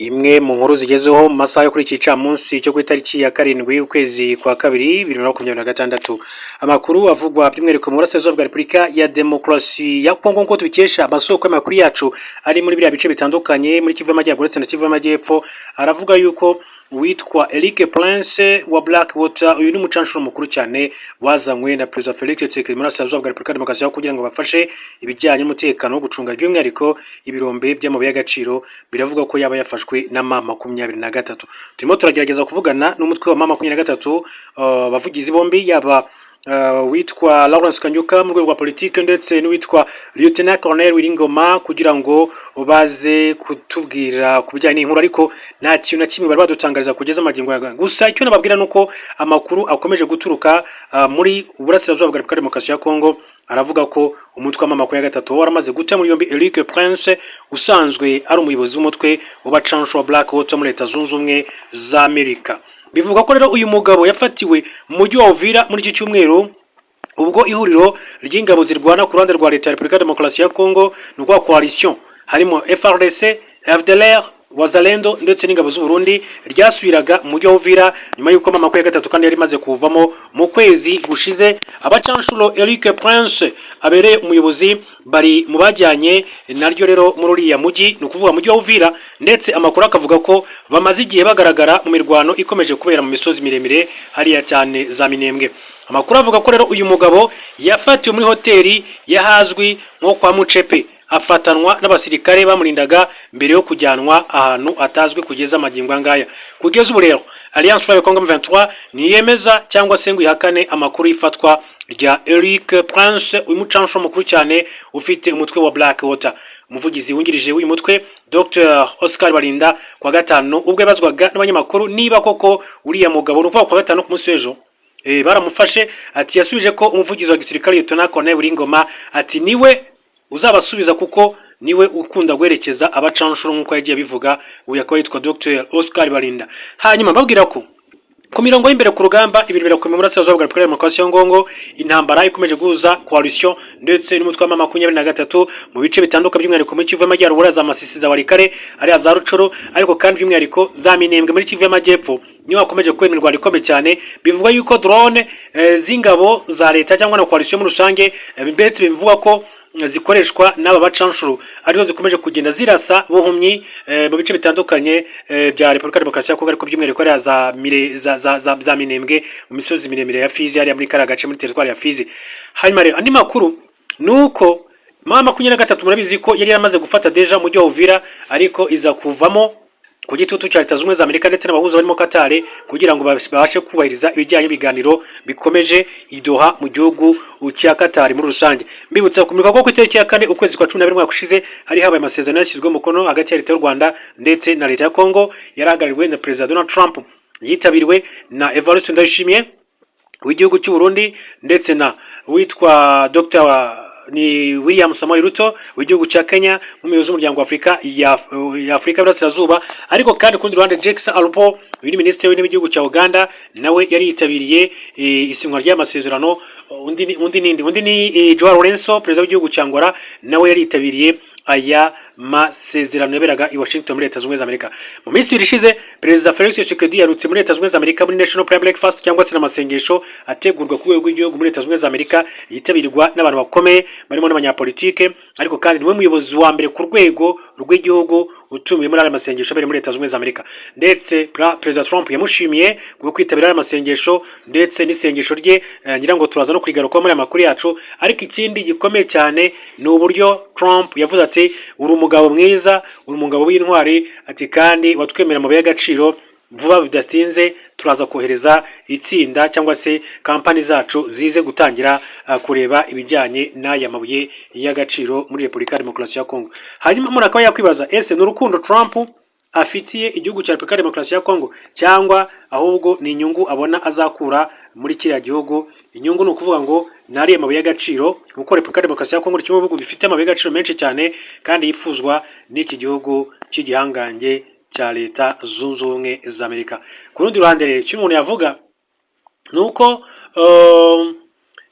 Imwe mu nkuru zigezeho mu masaha yo kuri iki gicamunsi cyo ku itariki ya 7 ukwezi kwa kabiri 2026, amakuru avugwa by'umwihariko mu burasirazuba bwa Repubulika ya Demokarasi ya Kongo, nk'uko tubikesha amasoko y'amakuru yacu ari muri biriya bice bitandukanye muri Kivu y'Amajyaruguru ndetse na Kivu y'Amajyepfo, aravuga yuko uwitwa Eric Prince wa Blackwater, uyu ni umucanshuro mukuru cyane wazanywe na Perezida Felix Tshisekedi muri Burasirazuba bwa Repubulika ya Demokarasi ya Kongo kugira ngo bafashe ibijyanye n'umutekano wo gucunga by'umwihariko ibirombe by'amabuye y'agaciro, biravuga ko yaba yafashwe na M23. Turimo turagerageza kuvugana n'umutwe wa M23, abavugizi bombi, yaba witwa Lawrence Kanyuka mu rwego rwa politike ndetse n'uwitwa Lieutenant Colonel Willy Ngoma, kugira ngo baze kutubwira ku bijyanye n'inkuru, ariko nta kintu na kimwe bari badutangariza kugeza amagingo aya. Gusa icyo nababwira nuko amakuru akomeje guturuka muri Uburasirazuba bwa Repubulika ya Demokarasi ya Kongo aravuga ko umutwe wa M23 waramaze guta muri yombi Eric Prince, usanzwe ari umuyobozi w'umutwe w'abacancuro wa Blackwater muri Leta Zunze Ubumwe za Amerika. Bivuga ko rero uyu mugabo yafatiwe mu mujyi wa Uvira muri iki cyumweru, ubwo ihuriro ry'ingabo zirwana ku ruhande rwa Leta ya Repubulika ya Demokarasi ya Kongo, ni ukuvuga coalition harimo FARDC, FDLR, Wazalendo ndetse n'ingabo z'u Burundi, ryasubiraga mu mujyi wa Uvira nyuma y'uko M23 kandi yari imaze kuvamo mu kwezi gushize. Abacanshuro Eric Prince abereye umuyobozi bari mu bajyanye naryo rero muri uriya mujyi, ni ukuvuga mujyi wa Uvira, ndetse amakuru akavuga ko bamaze igihe bagaragara mu mirwano ikomeje kubera mu misozi miremire hariya cyane za Minembwe. Amakuru avuga ko rero uyu mugabo yafatiwe muri hoteli y'ahazwi nko kwa Mucepe, afatanwa n'abasirikare bamurindaga mbere yo kujyanwa ahantu atazwi kugeza amagingo angaya. Kugeza ubu rero Alliance Fleuve Congo M23 ntiyemeza cyangwa se ngo ihakane amakuru y'ifatwa rya Eric Prince, uyu mucancuro mukuru cyane ufite umutwe wa Blackwater. Umuvugizi wungirije w'uyu mutwe, Dr Oscar Barinda, kwa gatanu ubwo yabazwaga n'abanyamakuru niba koko uriya mugabo, ni ukuvuga kwa gatanu ku munsi w'ejo, baramufashe, ati yasubije ko umuvugizi wa gisirikare Lieutenant Colonel Willy Ngoma, ati niwe uzabasubiza kuko niwe ukunda guherekeza abacanshuro nk'uko yagiye abivuga. Uyu akaba yitwa Dr Oscar Barinda. Hanyuma babwira ko ku mirongo y'imbere ku rugamba ibintu birakomeye mu burasirazuba bwa Repubulika ya Demokarasi ya Kongo, intambara ikomeje guhuza coalition ndetse n'umutwe wa M23 mu bice bitandukanye, by'umwihariko muri Kivu y'Amajyaruguru, za Masisi, za Walikale, ariya za Rutshuru, ariko kandi by'umwihariko za Minembwe muri Kivu y'Amajyepfo niyo hakomeje kubera imirwano ikomeye cyane. Bivugwa yuko drone z'ingabo za leta cyangwa na coalition muri rusange, mbese bivugwa ko zikoreshwa n'aba bacanshuro, arizo zikomeje kugenda zirasa buhumyi mu bice bitandukanye bya Repubulika ya Demokarasi ya Kongo, ariko by'umwihariko hariya za, mire, za, za, za, za Minembwe mu misozi miremire ya Fizi, hariya muri kariya gace muri teritwari ya Fizi. Hanyuma rero andi makuru ni uko M23 murabizi ko yari yamaze gufata déjà umujyi wa Uvira, ariko iza kuvamo ku gitutu cya Leta Zunze Ubumwe za Amerika ndetse n'abahuza barimo Qatar, kugira ngo babashe kubahiriza ibijyanye n'ibiganiro bikomeje i Doha mu gihugu cya Qatar muri rusange. Mbibutsa kumurika ko ku itariki ya 4 ukwezi kwa 12 umwaka ushize hari habaye amasezerano yashyizweho umukono hagati ya Leta y'u Rwanda ndetse na Leta ya Kongo, yarahagarariwe na Perezida Donald Trump, yitabiriwe na Evariste Ndayishimiye w'igihugu cy'u Burundi ndetse na witwa Dr ni William Samoei Ruto w'igihugu cya Kenya nk'umuyobozi w'umuryango wa Afurika ya Afurika y'Iburasirazuba. Ariko kandi ku rundi ruhande Jacques Alupo, uyu ni minisitiri w'intebe w'igihugu cya Uganda, nawe yari yitabiriye isinywa ry'amasezerano. Undi ni Joao Lourenço, perezida w'igihugu cya Angola, nawe yari yitabiriye aya masezerano yaberaga i Washington muri Leta Zunze Ubumwe za Amerika. Mu minsi 2 ishize Perezida Felix Tshisekedi yarutse muri Leta Zunze Ubumwe za Amerika muri National Prayer Breakfast cyangwa se n'amasengesho ategurwa ku rwego rw'igihugu muri Leta Zunze Ubumwe za Amerika, yitabirwa n'abantu bakomeye barimo n'abanyapolitike, ariko kandi niwe muyobozi wa mbere ku rwego rw'igihugu utumiwe muri aya masengesho abereye muri Leta Zunze Ubumwe za Amerika. Ndetse Perezida Trump yamushimiye kubwo kwitabira aya masengesho ndetse n'isengesho rye, ngira ngo turaza no kurigarukaho muri aya makuru yacu. Ariko ikindi gikomeye cyane ni uburyo Trump yavuze ati: "Uri umugabo mwiza, uri umugabo w'intwari," ati kandi watwemera amabuye y'agaciro, vuba bidatinze turaza kohereza itsinda cyangwa se kampani zacu zize gutangira kureba ibijyanye n'aya mabuye y'agaciro muri Repubulika ya Demokarasi ya Kongo. Hanyuma umuntu akaba yakwibaza: ese ni urukundo Trump afitiye igihugu cya Repubulika ya Demokarasi ya Kongo, cyangwa ahubwo ni inyungu abona azakura muri kiriya gihugu? Inyungu ni ukuvuga ngo ni ariya mabuye y'agaciro, kuko Repubulika ya Demokarasi ya Kongo ni kimwe mu bihugu bifite amabuye y'agaciro menshi cyane kandi yifuzwa n'iki gihugu cy'igihangange cya Leta Zunze Ubumwe za Amerika. Ku rundi ruhande rero icyo umuntu yavuga ni uko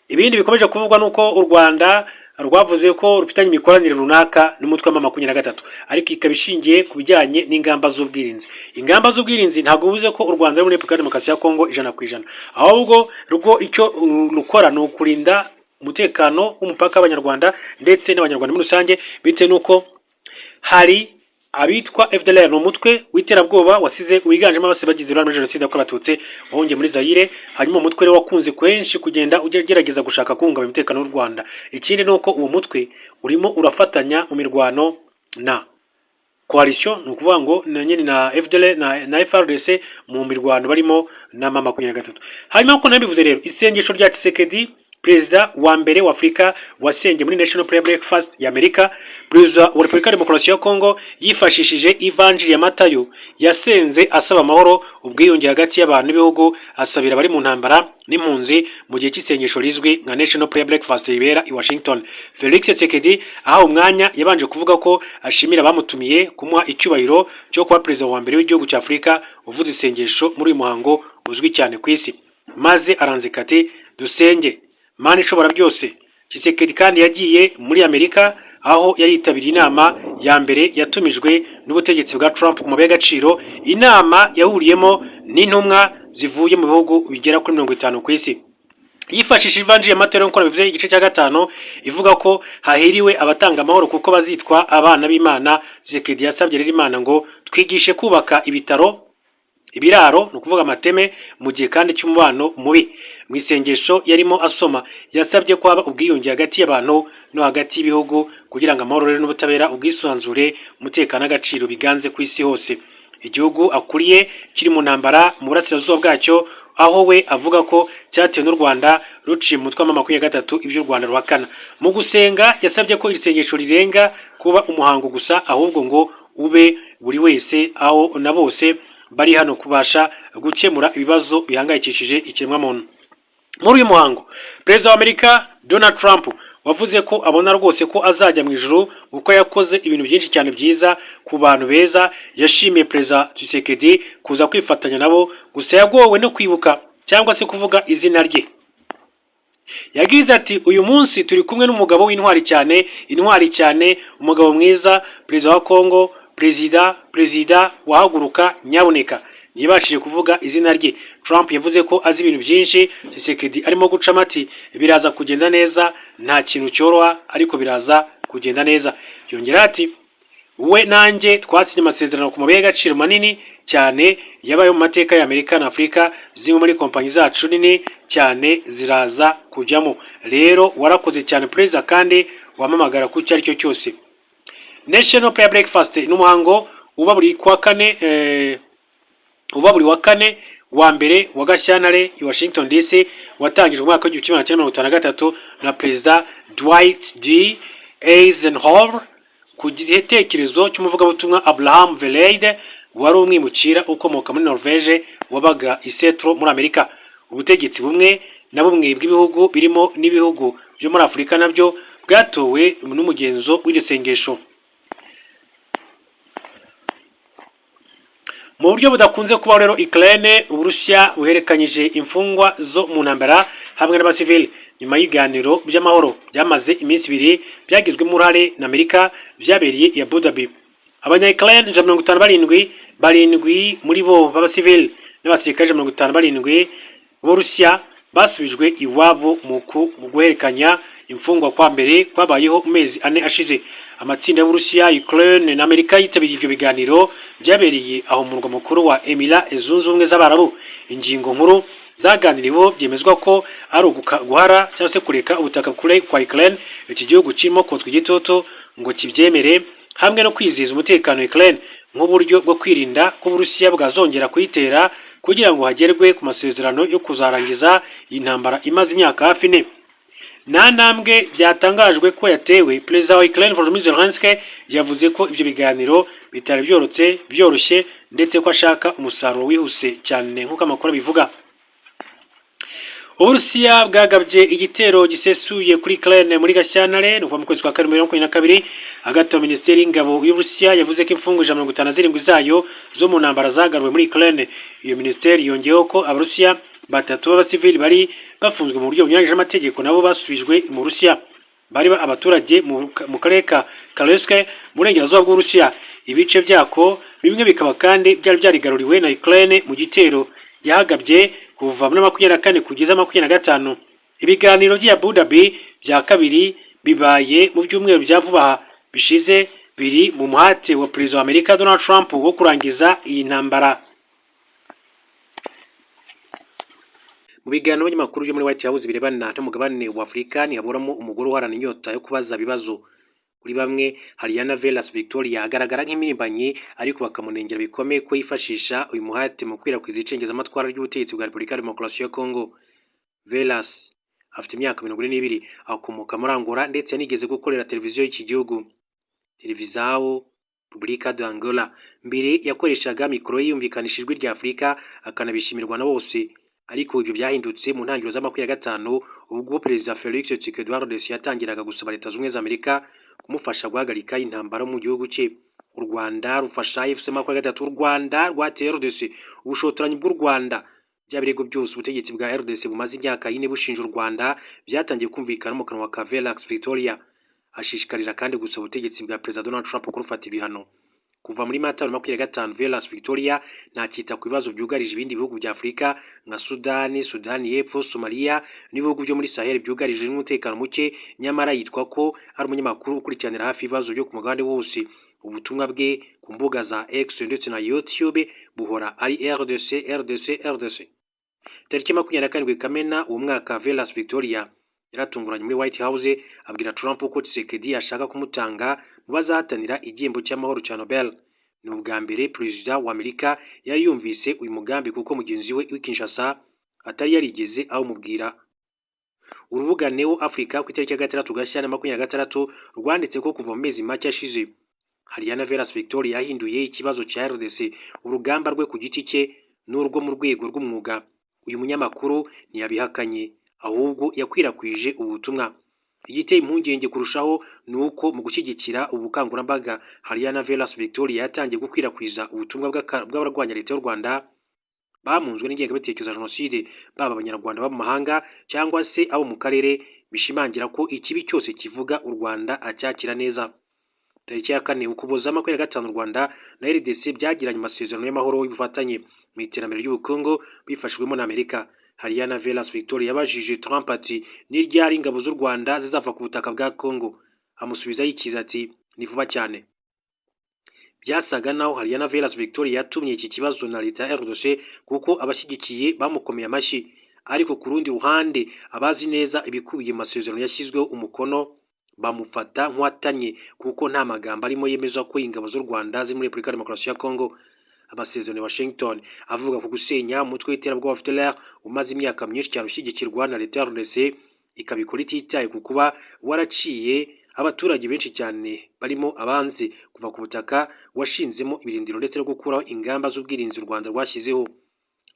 ibindi bikomeje kuvugwa ni uko u Rwanda Rwavuze ko rufitanye imikoranire runaka n'umutwe wa M23, ariko ikaba ishingiye ku bijyanye n'ingamba z'ubwirinzi. Ingamba z'ubwirinzi ntabwo bivuze ko u Rwanda ruri muri Repubulika ya Demokarasi ya Kongo 100%, ahubwo rwo icyo rukora ni ukurinda umutekano w'umupaka w'Abanyarwanda ndetse n'Abanyarwanda muri rusange, bitewe n'uko hari abitwa FDLR, ni umutwe w'iterabwoba wasize wiganjemo abase bagize uruhare muri jenoside yakorewe Abatutsi wahungiye muri Zaire. Hanyuma umutwe rero wakunze kenshi kugenda ugerageza gushaka guhungabanya umutekano w'u Rwanda. Ikindi ni uko uwo mutwe urimo urafatanya mu mirwano na coalition, ni ukuvuga ngo na nyine na FDLR na FARDC mu mirwano barimo na M23. Hanyuma uko nabivuze rero, isengesho rya Tshisekedi, perezida wa mbere wa Afurika wasengeye muri National Prayer Breakfast ya Amerika, perezida wa Repubulika ya Demokarasi ya Kongo yifashishije Ivanjili ya Matayo, yasenze asaba amahoro, ubwiyunge hagati y'abantu n'ibihugu, asabira abari mu ntambara n'impunzi mu gihe cy'isengesho rizwi nka National Prayer Breakfast ribera i Washington. Felix Tshisekedi ahawe umwanya yabanje kuvuga ko ashimira abamutumiye kumuha icyubahiro cyo kuba perezida wa mbere w'igihugu cya Afurika uvuze isengesho muri uyu muhango uzwi cyane ku isi, maze aranzika ati: "Dusenge Mana ishobora byose." Tshisekedi kandi yagiye muri Amerika, aho yari yitabiriye inama ya mbere yatumijwe n'ubutegetsi bwa Trump mu y'agaciro, inama yahuriyemo n'intumwa zivuye mu bihugu bigera kuri 50 ku isi. Yifashishije Ivanjili ya Matayo, nk'uko bivuze igice cya 5, ivuga ko hahiriwe abatanga amahoro kuko bazitwa abana b'Imana. Tshisekedi yasabye rero Imana ngo twigishe kubaka ibitaro, ibiraro, ni ukuvuga amateme, mu gihe kandi cy'umubano mubi. Mu isengesho yarimo asoma yasabye ko haba ubwiyunge hagati y'abantu no hagati y'ibihugu, kugira ngo amahoro rero n'ubutabera, ubwisanzure, umutekano n'agaciro biganze ku isi hose. Igihugu akuriye kiri mu ntambara mu burasirazuba bwacyo, aho we avuga ko cyatewe n'u Rwanda ruciye mu mutwe wa M23, ibyo u Rwanda ruhakana. Mu gusenga yasabye ko iri sengesho rirenga kuba umuhango gusa, ahubwo ngo ube buri wese aho na bose bari hano kubasha gukemura ibibazo bihangayikishije ikiremwamuntu. Muri uyu muhango, perezida wa Amerika Donald Trump wavuze ko abona rwose ko azajya mu ijuru kuko yakoze ibintu byinshi cyane byiza ku bantu beza, yashimiye perezida Tshisekedi kuza kwifatanya nabo, gusa yagowe no kwibuka cyangwa se kuvuga izina rye. Yagize ati: "Uyu munsi turi kumwe n'umugabo w'intwari cyane, intwari cyane, umugabo mwiza, perezida wa Congo, perezida wahaguruka nyabuneka." Ntiyabashije kuvuga izina rye. Trump yavuze ko azi ibintu byinshi Tshisekedi arimo gucamo, ati: "Biraza kugenda neza, nta kintu cyoroha ariko biraza kugenda neza." Yongeraho ati: "We nanjye twasinye amasezerano ku mabuye y'agaciro manini cyane yabaye mu mateka ya Amerika na Afurika. Zimwe muri kompanyi zacu nini cyane ziraza kujyamo. Rero warakoze cyane perezida, kandi wamamagara ku icyo ari cyo cyose." National Prayer Breakfast ni umuhango uba buri kwa kane, uba buri wa kane wa mbere wa Gashyantare i Washington DC, watangijwe mu mwaka w'1953 na perezida Dwight D Eisenhower ku gitekerezo cy'umuvugabutumwa Abraham Vereide, wari umwimukira ukomoka muri Norvege wabaga i Seattle muri Amerika. Ubutegetsi bumwe na bumwe bw'ibihugu, birimo n'ibihugu byo muri Afurika, nabyo bwatowe n'umugenzo w'iri sengesho. Mu buryo budakunze kubaho rero, Ukraine, Uburusiya buhererekanyije imfungwa zo mu ntambara hamwe n'abasivili nyuma y'ibiganiro by'amahoro byamaze iminsi 2 byagizwemo uruhare na Amerika, byabereye i Abu Dhabi. Abanya Ukraine 157, barindwi muri bo b'abasivili, n'abasirikare 157 b'Uburusiya basubijwe iwabo mu guhererekanya imfungwa kwa mbere kwabayeho mu mezi 4 ashize. Amatsinda y'Uburusiya, Ukraine na Amerika yitabiriye ibyo biganiro byabereye aho mu murwa mukuru wa Emirats Zunze Ubumwe z'Abarabu. Ingingo nkuru zaganiriweho byemezwa ko ari guhara cyangwa se kureka ubutaka kure kwa Ukraine, iki gihugu kirimo kotswa igitutu ngo kibyemere, hamwe no kwizihiza umutekano Ukraine nk'uburyo bwo kwirinda ko Uburusiya bwazongera kuyitera, kugira ngo hagerwe ku masezerano yo kuzarangiza iyi ntambara imaze imyaka hafi 4. Nta ntambwe byatangajwe ko yatewe. Perezida wa Ukraine Volodymyr Zelensky yavuze ko ibyo biganiro bitari byoroshye, ndetse ko ashaka umusaruro wihuse cyane, nk'uko amakuru abivuga. Uburusiya bwagabye igitero gisesuye kuri Ukraine muri Gashyantare, ni ukuva mu kwezi kwa karindwi 2022. Hagati aho, Minisiteri y'Ingabo y'Uburusiya yavuze ko imfungwa 157 zayo zo mu ntambara zagaruwe muri Ukraine. Iyo minisiteri yongeyeho ko Abarusiya batatu b'abasivili bari bafunzwe mu buryo bunyuranyije n'amategeko nabo basubijwe mu Burusiya. bari abaturage mu karere ka Kursk mu burengerazuba bw'Uburusiya. Ibice byako bimwe bikaba kandi byari byarigaruriwe na Ukraine mu gitero yahagabye kuva muri 24 kugeza 25. Ibiganiro by'i Abu Dhabi bya kabiri bibaye mu byumweru bya vuba aha bishize, biri mu muhate wa Perezida wa Amerika Donald Trump wo kurangiza iyi ntambara. Mu biganiro by'amakuru byo muri White House birebana n'umugabane wa Afurika, ntihaburamo umugore uharana inyota yo kubaza ibibazo. Kuri bamwe, Hariana Velas Victoria agaragara nk'impirimbanyi, ariko bakamunengera bikomeye ko yifashisha uyu muhate mu gukwirakwiza icengezamatwara ry'ubutegetsi bwa Repubulika ya Demokarasi ya Congo. Velas afite imyaka 42, akomoka muri Angola, ndetse yanigeze gukorera televiziyo y'iki gihugu, Televisão Pública de Angola. Mbere yakoreshaga mikoro ye yumvikanisha ijwi rya Afurika, akanabishimirwa na bose. Ariko ibyo byahindutse mu ntangiriro za 25, ubwo Perezida Felix Tshisekedi wa RDC yatangiraga gusaba Leta Zunze Ubumwe za Amerika kumufasha guhagarika intambara mu gihugu cye. U Rwanda rufasha AFC 23, u Rwanda rwateye RDC, ubushotoranyi bw'u Rwanda, bya birego byose ubutegetsi bwa RDC bumaze imyaka 4 bushinja u Rwanda byatangiye kumvikana mu kanwa ka Velax Victoria. Ashishikarira kandi gusaba ubutegetsi bwa Perezida Donald Trump kurufata ibihano. Kuva muri Mata 2025, Velas Victoria ntakita ku bibazo byugarije ibindi bihugu bya Afurika nka Sudani, Sudani y'Epfo, Somalia n'ibihugu byo muri Sahel byugarije n'umutekano muke, nyamara yitwa ko ari umunyamakuru ukurikiranira hafi ibibazo byo ku mugabane wose. Ubutumwa bwe ku mbuga za X ndetse na YouTube buhora ari RDC, RDC, RDC. Tariki 27 Kamena uwo mwaka, Velas Victoria yaratunguranye muri White House, abwira Trump ko Tshisekedi ashaka kumutanga mu bazahatanira igihembo cy'amahoro cya Nobel. Ni ubwa mbere perezida wa Amerika yari yumvise uyu mugambi, kuko mugenzi we w'i Kinshasa atari yarigeze awumubwira. Urubuga Neo Africa ku itariki ya 6 Gashyantare 26 rwanditse ko kuva mu mezi make ashize, Hariana Velas Victoria yahinduye ikibazo cya RDC urugamba rwe ku giti cye n'urwo mu rwego rw'umwuga. Uyu munyamakuru ntiyabihakanye, ahubwo yakwirakwije ubu butumwa. Igiteye impungenge kurushaho ni uko mu gushyigikira ubu bukangurambaga, Hariana Velas Victoria yatangiye gukwirakwiza ubutumwa bw'abarwanya leta y'u Rwanda bamunzwe n'ingengabitekerezo ya jenoside, baba Abanyarwanda baba mu mahanga cyangwa se abo mu karere, bishimangira ko ikibi cyose kivuga u Rwanda acyakira neza. Tariki ya 4 Ukuboza 25, u Rwanda na RDC byagiranye amasezerano y'amahoro y'ubufatanye mu iterambere ry'ubukungu bifashijwemo na Amerika. Hariana Velas Victoria yabajije Trump ati: "Ni ryari ingabo z'u Rwanda zizava ku butaka bwa Congo?" Amusubiza yikiza ati: "Ni vuba cyane." Byasaga naho Hariana Velas Victoria yatumye iki kibazo na leta ya RDC, kuko abashyigikiye bamukomeye amashyi. Ariko ku rundi ruhande, abazi neza ibikubiye mu masezerano yashyizweho umukono bamufata nk'uwatanye, kuko nta magambo arimo yemeza ko ingabo z'u Rwanda ziri muri Repubulika ya Demokarasi ya Congo. Amasezerano ya Washington avuga ku gusenya umutwe w'iterabwoba FDLR umaze imyaka myinshi cyane ushyigikirwa na leta ya RDC, ikabikora ititaye ku kuba waraciye abaturage benshi cyane barimo abanzi kuva ku butaka washinzemo ibirindiro, ndetse no gukuraho ingamba z'ubwirinzi u Rwanda rwashyizeho.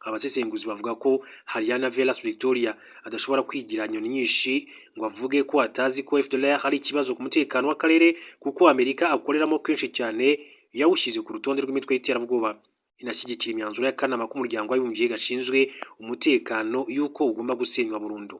Abasesenguzi bavuga ko Hariana Velas Victoria adashobora kwigira nyoni nyinshi ngo avuge ko atazi ko FDLR ari ikibazo ku mutekano w'akarere, kuko Amerika akoreramo kenshi cyane yawushyize ku rutonde rw'imitwe y'iterabwoba, inashyigikira imyanzuro y'akanama k'umuryango w'abibumbye gashinzwe umutekano y'uko ugomba gusenywa burundu.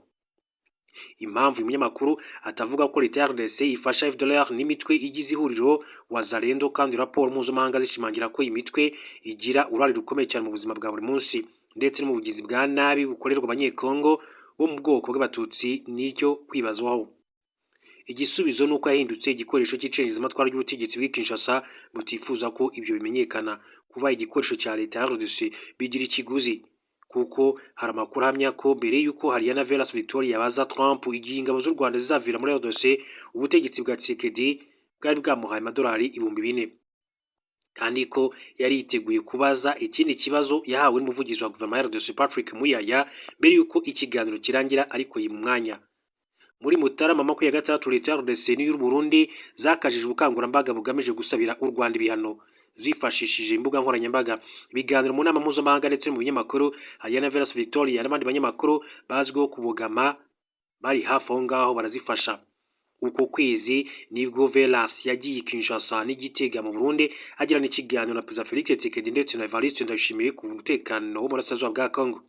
Impamvu uyu munyamakuru atavuga ko leta ya RDC ifasha FDLR n'imitwe igize ihuriro Wazalendo, kandi raporo mpuzamahanga zishimangira ko iyi mitwe igira uruhare rukomeye cyane mu buzima bwa buri munsi ndetse no mu bugizi bwa nabi bukorerwa Abanyekongo bo mu bwoko bw'Abatutsi, nicyo kwibazwaho. Igisubizo ni uko yahindutse igikoresho cy'icengezamatwara ry'ubutegetsi bw'i Kinshasa butifuza ko ibyo bimenyekana. Kuba igikoresho cya leta ya RDC bigira ikiguzi, kuko hari amakuru ahamya ko mbere y'uko Hariana Velas Victoria abaza Trump igihe ingabo z'u Rwanda zizavira muri RDC, ubutegetsi bwa Tshisekedi bwari bwamuhaye amadolari 4000, kandi ko yari yiteguye kubaza ikindi kibazo yahawe n'umuvugizi wa guverinoma ya RDC Patrick Muyaya mbere y'uko ikiganiro kirangira, ariko yima umwanya. Muri Mutarama 26, leta ya RDC n'iy'u Burundi zakajije ubukangurambaga bugamije gusabira u Rwanda ibihano, zifashishije imbuga nkoranyambaga, ibiganiro mu nama mpuzamahanga ndetse no mu binyamakuru. Hariana Velas Victoria n'abandi banyamakuru bazwiho kubogama bari hafi aho ngaho barazifasha. Uko kwezi nibwo Velas yagiye i Kinshasa n'Igitega mu Burundi, agirana ikiganiro na Perezida Felix Tshisekedi ndetse na Evariste Ndayishimiye ku mutekano wo mu burasirazuba bwa Congo.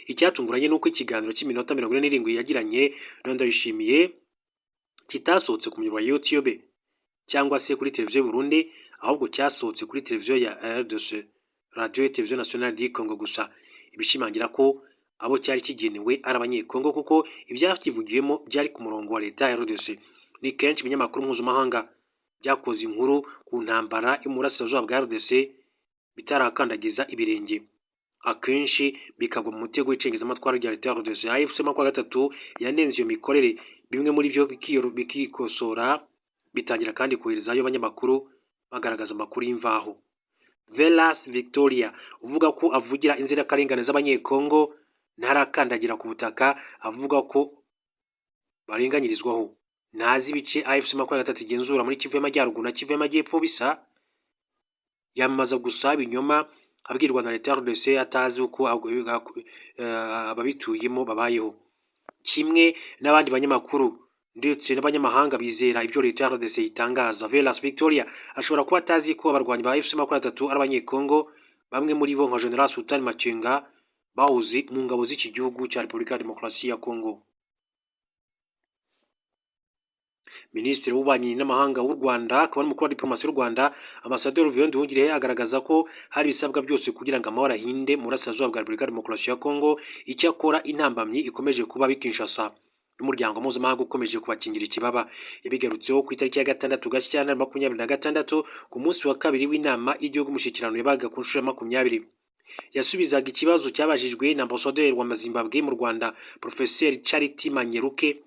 Icyatunguranye ni uko ikiganiro cy'iminota 47 yagiranye na Ndayishimiye Kitasohotse ku muyoboro wa YouTube cyangwa se kuri televiziyo y'u Burundi, ahubwo cyasohotse kuri televiziyo ya RDC, Radio et Télévision Nationale du Congo gusa, ibishimangira ko abo cyari kigenewe ari Abanyekongo, kuko ibyakivugiwemo byari ku murongo wa leta ya RDC. Ni kenshi ibinyamakuru mpuzamahanga byakoze inkuru ku ntambara yo mu burasirazuba bwa RDC bitarakandagiza ibirenge, akenshi bikagwa mu mutego w'icengezamatwara rya leta ya RDC. AFC 23 yanenze iyo mikorere, bimwe muri byo bikikosora, bitangira kandi koherezayo abanyamakuru bagaragaza amakuru y'imvaho. Velas Victoria uvuga ko avugira inzirakarengane z'Abanyekongo ntarakandagira ku butaka avuga ko barenganyirizwaho, ntazi ibice AFC 23 igenzura muri Kivu y'Amajyaruguru na Kivu y'Amajyepfo. Bisa yamamaza gusa ibinyoma abwirwa na leta ya RDC, atazi uko ababituyemo babayeho. Kimwe n'abandi banyamakuru ndetse n'abanyamahanga bizera ibyo leta ya RDC itangaza, Velas Victoria ashobora kuba atazi ko abarwanyi ba AFC 23 ari Abanyekongo, bamwe muri bo nka General Sultan Makenga bahoze mu ngabo z'iki gihugu cya Repubulika ya Demokarasi ya Kongo. Minisitiri w'Ububanyi n'Amahanga w'u Rwanda akaba n'umukuru wa diplomasi y'u Rwanda, Ambasaderi Olivier Nduhungirehe, agaragaza ko hari ibisabwa byose kugira ngo amahoro ahinde mu burasirazuba bwa Repubulika ya Demokarasi ya Kongo. Icyakora intambamyi ikomeje kuba Kinshasa n'umuryango mpuzamahanga ukomeje kubakingira ikibaba. Yabigarutseho ku itariki ya 6 Gashyantare 2026, ku munsi wa kabiri w'inama y'igihugu umushyikirano yabaga ku nshuro ya 20. Yasubizaga ikibazo cyabajijwe na ambasaderi wa Zimbabwe mu Rwanda, Profeseri Charity Manyeruke,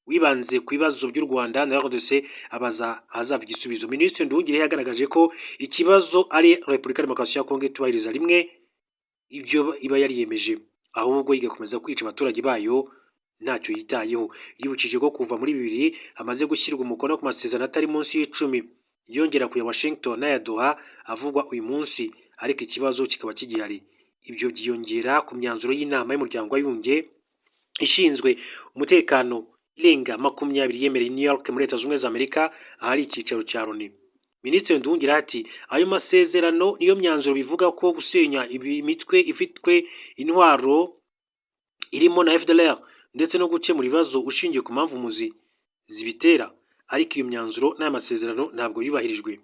wibanze ku bibazo by'u Rwanda na RDC, abaza ahazava igisubizo. Minisitiri Nduhungirehe yagaragaje ko ikibazo ari Repubulika ya Demokarasi ya Kongo itubahiriza rimwe ibyo iba yariyemeje, ahubwo igakomeza kwica abaturage bayo ntacyo yitayeho. Yibukije ko kuva muri 2000 hamaze gushyirwa umukono ku masezerano atari munsi y'10, yongera ku ya Washington n'aya Doha avugwa uyu munsi, ariko ikibazo kikaba kigihari. Ibyo byiyongera ku myanzuro y'inama y'Umuryango w'Abibumbye ishinzwe umutekano irenga 20 yemereye New York muri Leta Zunze Ubumwe za Amerika, ahari icyicaro cya Loni. Minisitiri Nduhungirehe ati: "Ayo masezerano niyo myanzuro bivuga ko gusenya imitwe ifitwe intwaro irimo na FDLR ndetse no gukemura ibibazo ushingiye ku mpamvu muzi zibitera, ariko iyo myanzuro n'aya masezerano ntabwo yubahirijwe."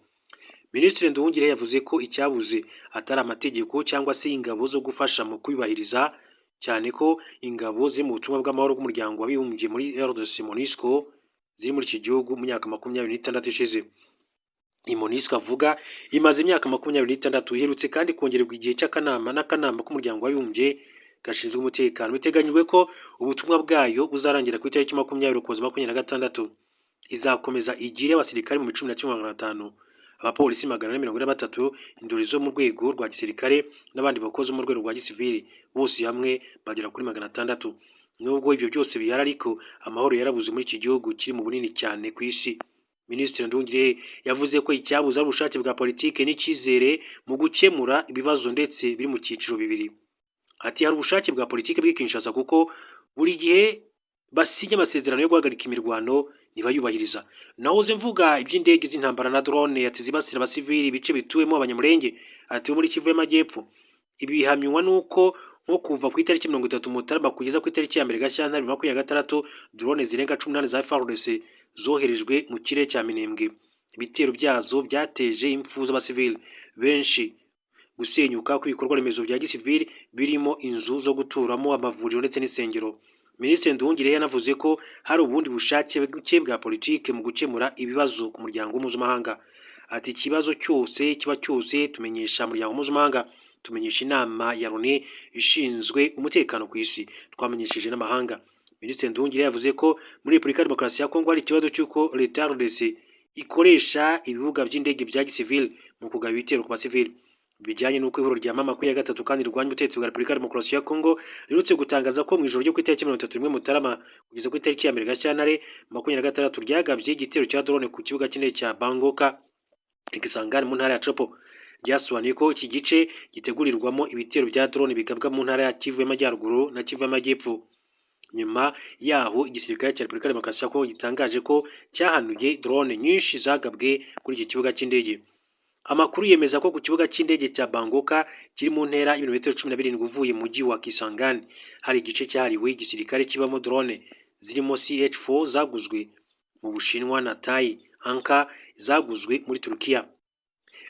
Minisitiri Nduhungirehe yavuze ko icyabuze atari amategeko cyangwa se ingabo zo gufasha mu kuyubahiriza, cyane ko ingabo ziri mu butumwa bw'amahoro bw'Umuryango w'Abibumbye muri RDC, MONUSCO, ziri muri iki gihugu mu myaka 26 ishize. Iyi MONUSCO avuga imaze imyaka 26, iherutse kandi kongererwa igihe cy'akanama n'akanama k'Umuryango w'Abibumbye gashinzwe umutekano. Biteganyijwe ko ubutumwa bwayo buzarangira ku itariki 20 Ukuboza 2026. Izakomeza igire abasirikare mu 11,500, abapolisi 443, indori zo mu rwego rwa gisirikare n'abandi bakozi bo mu rwego rwa gisivili, bose hamwe bagera kuri 600. Nubwo ibyo byose bihari ariko, amahoro yarabuze muri iki gihugu kiri mu bunini cyane ku isi. Minisitiri Nduhungirehe yavuze ko icyabuze ari ubushake bwa politiki n'icyizere mu gukemura ibibazo, ndetse biri mu cyiciro bibiri. Ati: "Hari ubushake bwa politiki bw'i Kinshasa, kuko buri gihe basinya amasezerano yo guhagarika imirwano ntibayubahiriza. Nahoze mvuga iby'indege z'intambara na drone ati zibasira abasivili, ibice bituwemo Abanyamulenge, ati bo muri Kivu y'Amajyepfo. Ibi bihamywa n'uko nko kuva ku itariki 30 Mutarama kugeza ku itariki ya 1 Gashyantare 2026, drone zirenga 18 za FARDC zoherejwe mu kirere cya Minembwe. Ibitero byazo byateje impfu z'abasivili benshi, gusenyuka kw'ibikorwa remezo bya gisivili birimo inzu zo guturamo, amavuriro ndetse n'insengero." Minisitiri Nduhungirehe yanavuze ko hari ubundi bushake buke bwa politiki mu gukemura ibibazo ku muryango mpuzamahanga. Ati: "Ikibazo cyose kiba cyose tumenyesha umuryango mpuzamahanga, tumenyesha inama ya Loni ishinzwe umutekano ku isi, twamenyesheje n'amahanga." Minisitiri Nduhungirehe yavuze ko muri Repubulika ya Demokarasi ya Kongo hari ikibazo cy'uko leta ya RDC ikoresha ibibuga by'indege bya gisivili mu kugaba ibitero ku basivili, bijyanye n'uko ihuriro rya M23 kandi rirwanya ubutegetsi bwa Repubulika ya Demokarasi ya Kongo riherutse gutangaza ko mu ijoro ryo ku itariki 31 Mutarama kugeza ku itariki ya 1 Gashyantare 2026 ryagabye igitero cya drone ku kibuga cy'indege cya Bangoka i Kisangani mu ntara ya Tshopo. Ryasobanuye ko iki gice gitegurirwamo ibitero bya drone bigabwa mu ntara ya Kivu y'Amajyaruguru na Kivu y'Amajyepfo. Nyuma yaho igisirikare cya Repubulika ya Demokarasi ya Kongo gitangaje ko cyahanuye drone nyinshi zagabwe kuri iki kibuga cy'indege. Amakuru yemeza ko ku kibuga cy'indege cya Bangoka kiri mu ntera y'ibirometero 17 uvuye mu mujyi wa Kisangani, hari igice cyahariwe igisirikare kibamo drone zirimo CH4 zaguzwe mu Bushinwa na TAI Anka zaguzwe muri Turukiya.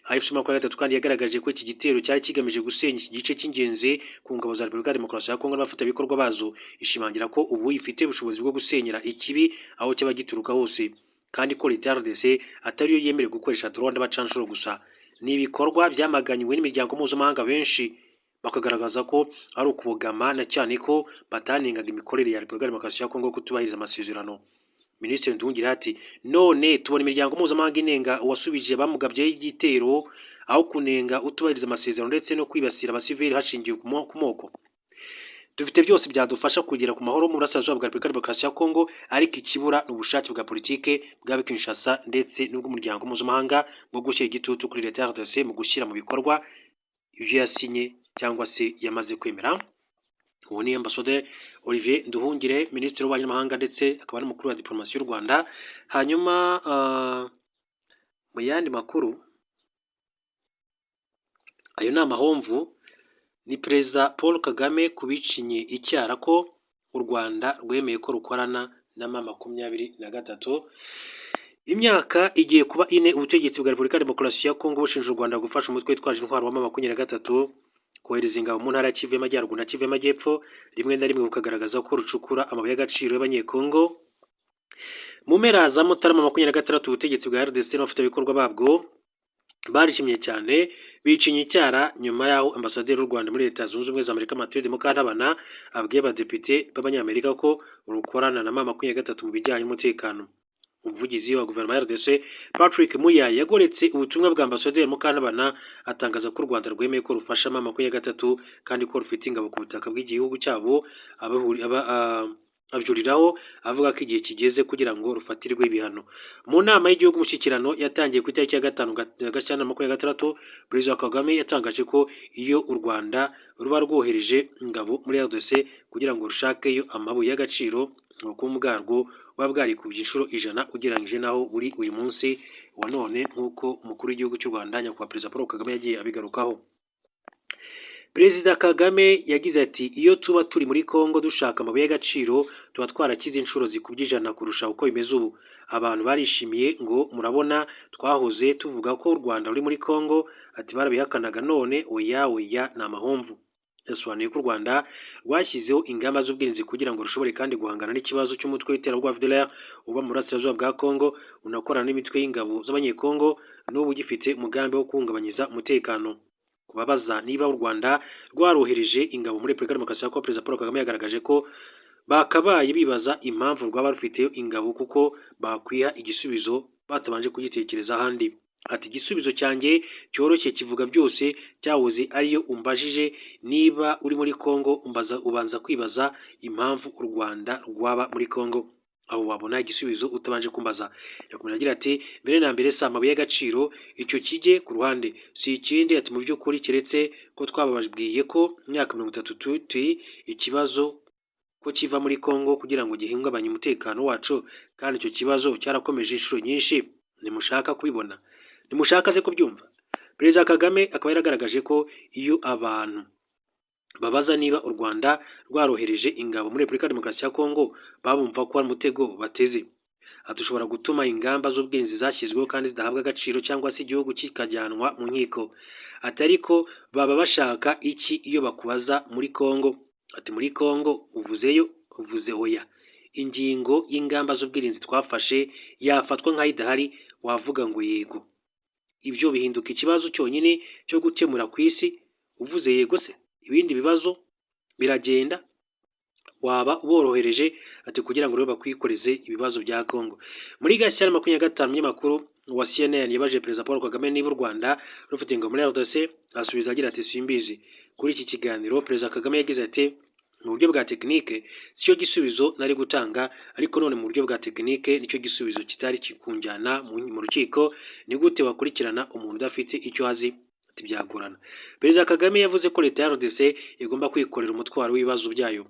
AFC 23 kandi yagaragaje ko iki gitero cyari kigamije gusenya iki gice cy'ingenzi ku ngabo za Repubulika ya Demokarasi ya Kongo n'abafatanyabikorwa bazo, ishimangira ko ubu ifite ubushobozi bwo gusenyera ikibi aho cyaba gituruka hose, kandi ko leta ya RDC atariyo yemerewe gukoresha drone n'abacanshuro gusa. Ni ibikorwa byamaganywe n'imiryango mpuzamahanga, benshi bakagaragaza ko ari ukubogama, na cyane ko batanengaga imikorere ya Repubulika ya Demokarasi ya Kongo kutubahiriza amasezerano. Minisitiri Nduhungirehe ati: "None tubona imiryango mpuzamahanga inenga uwasubije bamugabyeho igitero aho kunenga utubahiriza amasezerano ndetse no kwibasira abasivili hashingiwe ku moko. Dufite byose byadufasha kugera ku mahoro mu burasirazuba bwa Repubulika ya Demokarasi ya Kongo, ariko ikibura ni ubushake bwa politike bwa Kinshasa ndetse n'ubw'umuryango mpuzamahanga bwo gushyira igitutu kuri leta ya RDC mu gushyira mu bikorwa ibyo yasinye cyangwa se yamaze kwemera." Uwo ni Ambasaderi Olivier Nduhungirehe, Minisitiri w'Ububanyi n'Amahanga ndetse akaba n'umukuru wa diplomasi y'u Rwanda. Hanyuma mu yandi makuru, ayo ni amahomvu, ni Perezida Paul Kagame kubicinye icyara ko u Rwanda rwemeye ko rukorana na M23. Imyaka igiye kuba 4 ubutegetsi bwa Repubulika ya Demokarasi ya Kongo bushinja u Rwanda gufasha umutwe witwaje intwaro wa M23 kohereza ingabo mu ntara ya Kivu y'Amajyaruguru na Kivu y'Amajyepfo, rimwe na rimwe bukagaragaza ko rucukura amabuye y'agaciro y'Abanyekongo. Mu mpera za Mutarama 26, ubutegetsi bwa RDC n'abafatanyabikorwa babwo barishimye cyane, bicinya icyara nyuma y'aho ambasaderi w'u Rwanda muri Leta Zunze Ubumwe za Amerika, Mathilde Mukantabana, abwiye abadepite b'Abanyamerika ko rukorana na M23 mu bijyanye n'umutekano. Umuvugizi wa guverinoma ya RDC, Patrick Muyaya, yagoretse ubutumwa bwa ambasaderi Mukantabana, atangaza ko u Rwanda rwemeye ko rufasha M23 kandi ko rufite ingabo ku butaka bw'igihugu cyabo, abyuriraho avuga ko igihe kigeze kugira ngo rufatirwe ibihano. Mu nama y'igihugu umushyikirano yatangiye ku itariki ya 5 Gashyantare 26, Perezida Kagame yatangaje ko iyo u Rwanda ruba rwohereje ingabo muri RDC kugira ngo rushakeyo amabuye y'agaciro, ubukungu bwarwo buba bwarikubye inshuro 100 ugereranyije n'aho buri uyu munsi wa none, nk'uko umukuru w'igihugu cy'u Rwanda, Nyakubahwa Perezida Paul Kagame, yagiye abigarukaho. Perezida Kagame yagize ati: "Iyo tuba turi muri Congo dushaka amabuye y'agaciro, tuba twarakize inshuro zikubye 100 kurusha uko bimeze ubu. Abantu barishimiye ngo murabona twahoze tuvuga ko u Rwanda ruri muri Congo," ati "barabihakanaga, none oya oya, ni amahomvu." Yasobanuye ko u Rwanda rwashyizeho ingamba z'ubwirinzi kugira ngo rushobore kandi guhangana n'ikibazo cy'umutwe w'iterabwoba FDLR uba mu burasirazuba bwa Congo, unakorana n'imitwe y'ingabo z'Abanyekongo n'ubu ugifite umugambi wo guhungabanyiza umutekano. Kubabaza niba u Rwanda rwarohereje ingabo muri Repubulika ya Demokarasi ya Kongo, Perezida Paul Kagame yagaragaje ko bakabaye bibaza impamvu rwaba rufiteyo ingabo, kuko bakwiha igisubizo batabanje kugitekereza ahandi. Ati: "Igisubizo cyanjye cyoroshye kivuga byose cyahoze ariyo umbajije niba uri muri Congo umbaza, ubanza kwibaza impamvu u Rwanda rwaba muri Congo. Aho wabona igisubizo utabanje kumbaza." Yakomeje agira ati: "Mbere na mbere si amabuye y'agaciro, icyo kijye ku ruhande, si ikindi." Ati: "Mu by'ukuri keretse ko twababwiye ko imyaka 30 tuti ikibazo ko kiva muri Congo kugira ngo gihungabanye umutekano wacu, kandi icyo kibazo cyarakomeje inshuro nyinshi, ntimushaka kubibona, ntimushaka se kubyumva." Perezida Kagame akaba yaragaragaje ko iyo abantu babaza niba u Rwanda rwarohereje ingabo muri Repubulika ya Demokarasi ya Kongo, babumva ko ari umutego bateze. Ati: "Ushobora gutuma ingamba z'ubwirinzi zashyizweho kandi zidahabwa agaciro, cyangwa se igihugu kikajyanwa mu nkiko." Ati: "Ariko baba bashaka iki iyo bakubaza muri Kongo?" Ati: "Muri Kongo uvuzeyo uvuze oya. Ingingo y'ingamba z'ubwirinzi twafashe yafatwa nk'aho idahari, wavuga ngo yego. Ibyo bihinduka ikibazo cyonyine cyo gukemura ku isi. Uvuze yego se ibindi bibazo biragenda, waba uborohereje." Ati: "Kugira ngo rero bakwikoreze ibibazo bya Congo." Muri Gashyantare 25, umunyamakuru wa CNN yabajije Perezida Paul Kagame niba u Rwanda rufite ingabo muri RDC, asubiza agira ati: "Simbizi." Kuri iki kiganiro, Perezida Kagame yagize ati: "Mu buryo bwa tekinike sicyo gisubizo nari gutanga, ariko none mu buryo bwa tekinike nicyo gisubizo kitari kunjyana mu rukiko. Ni gute wakurikirana umuntu udafite icyo azi?" Ati: "Byagorana." Perezida Kagame yavuze ko leta ya RDC igomba kwikorera umutwaro w'ibibazo byayo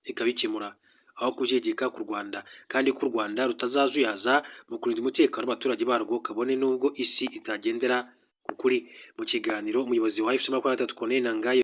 ikabikemura aho kubyegeka ku Rwanda, kandi ko u Rwanda rutazazuyaza mu kurinda umutekano w'abaturage barwo, kabone n'ubwo isi itagendera ku kuri. Mu kiganiro umuyobozi wa AFC 23, Corneille Nangaa.